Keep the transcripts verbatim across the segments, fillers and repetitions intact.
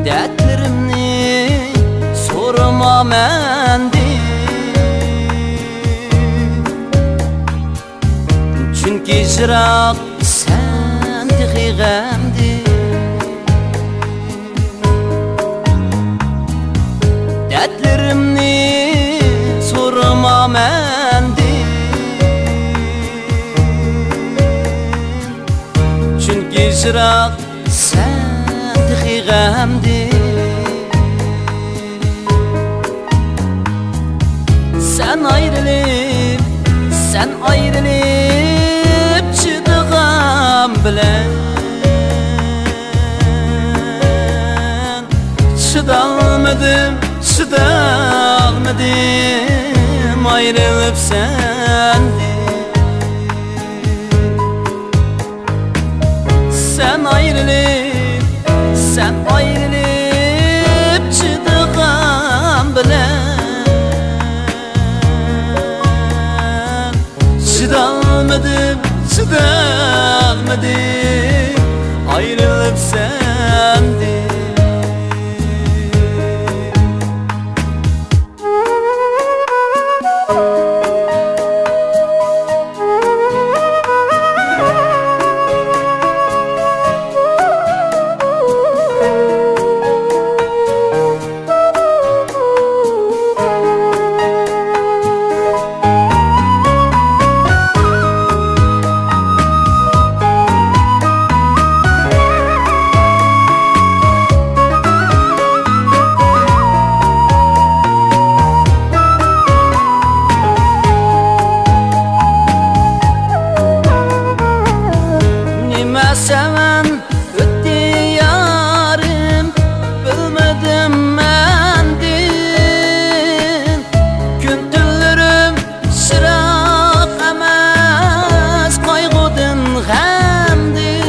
دەردلىرىمنى سورىما مەندىن، چۈنكى يىراق سەن تېخى غەمدىن. دەردلىرىمنى سورىما مەندىن، چۈنكى يىراق سەن تېخى غەمدىن. سەن ئايرىلىپ، سەن ئايرىلىپ چىدىغان بىلەن، چىدالمىدىم، چىدالمىدىم ئايرىلىپ سەندىن. سەن ئايرىلىپ، سەن ئايرىلىپ چىدىغان بىلەن، چىدالمىدىم، چىدالمىدىم ئايرىلىپ سەندىن. نېمە سەۋەن ئۆتتى يارىم، بىلمىدىم مەندىن. كۈن تۈنلىرىم چىراغ ئەمەس، قايغۇدىن، غەمدىن.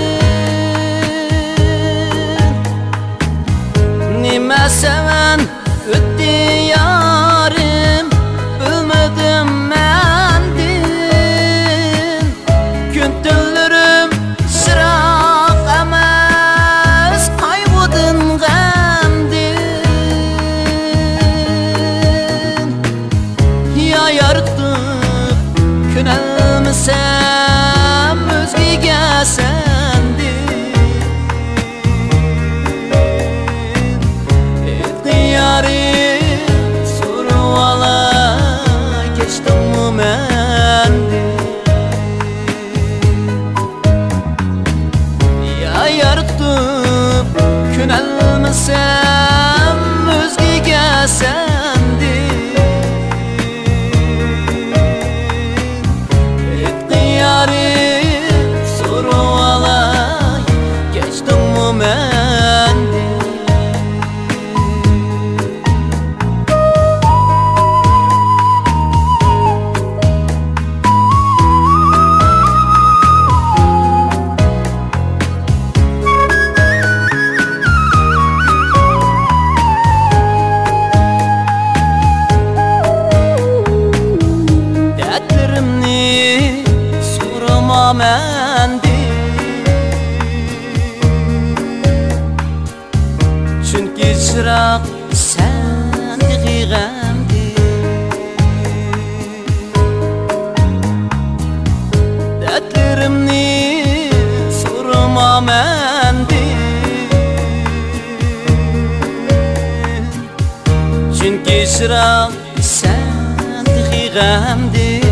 نېمە سەۋەن ئۆتتى يارىم، بىلمىدىم مەندىن. كۈن تۈنلىرىم چىراغ ئەمەس، قايغۇدىن، غەمدىن. يا يارىتىپ كۆنەلمىسەم ئۆزگىگە سەندىن. ئېيتقىن يارىم، سورىۋالاي، كەچتىڭمۇ مەندىن؟ يا يارىتىپ كۆنەلمىسەم ئۆزگىگە سەندىن. ئېيتقىن يارىم، سورىۋالاي، كەچتىڭمۇ مەندىن؟ دەردلىرىمنى سورىما مەندىن، چۈنكى يىراق سەن تېخى غەمدىن. دەردلىرىمنى سورىما مەندىن، چۈنكى يىراق سەن تېخى غەمدىن.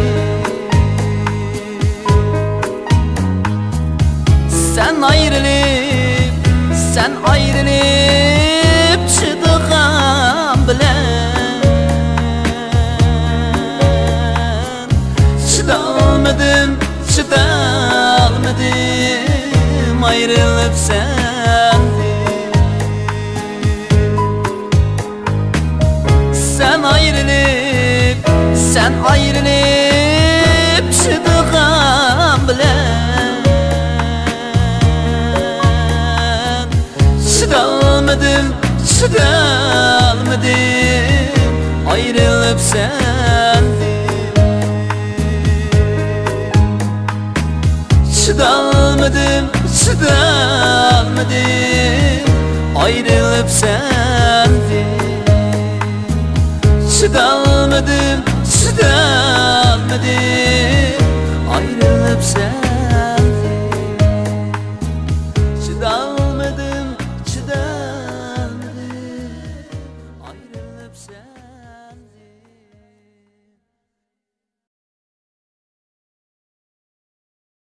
سەن ئايرىلىپ، سەن ئايرىلىپ چىدىغان بىلەن، چىدالمىدىم، چىدالمىدىم. ئايرىلىپ سەندىن. سەن ئايرىلىپ، سەن ئايرىلىپ چىدىغان بىلەن چىدالمىدىم، چىدالمىدىم ئايرىلىپ سەندىن. چىدالمىدىم، چىدالمىدىم ئايرىلىپ سەندىن. چىدالمىدىم،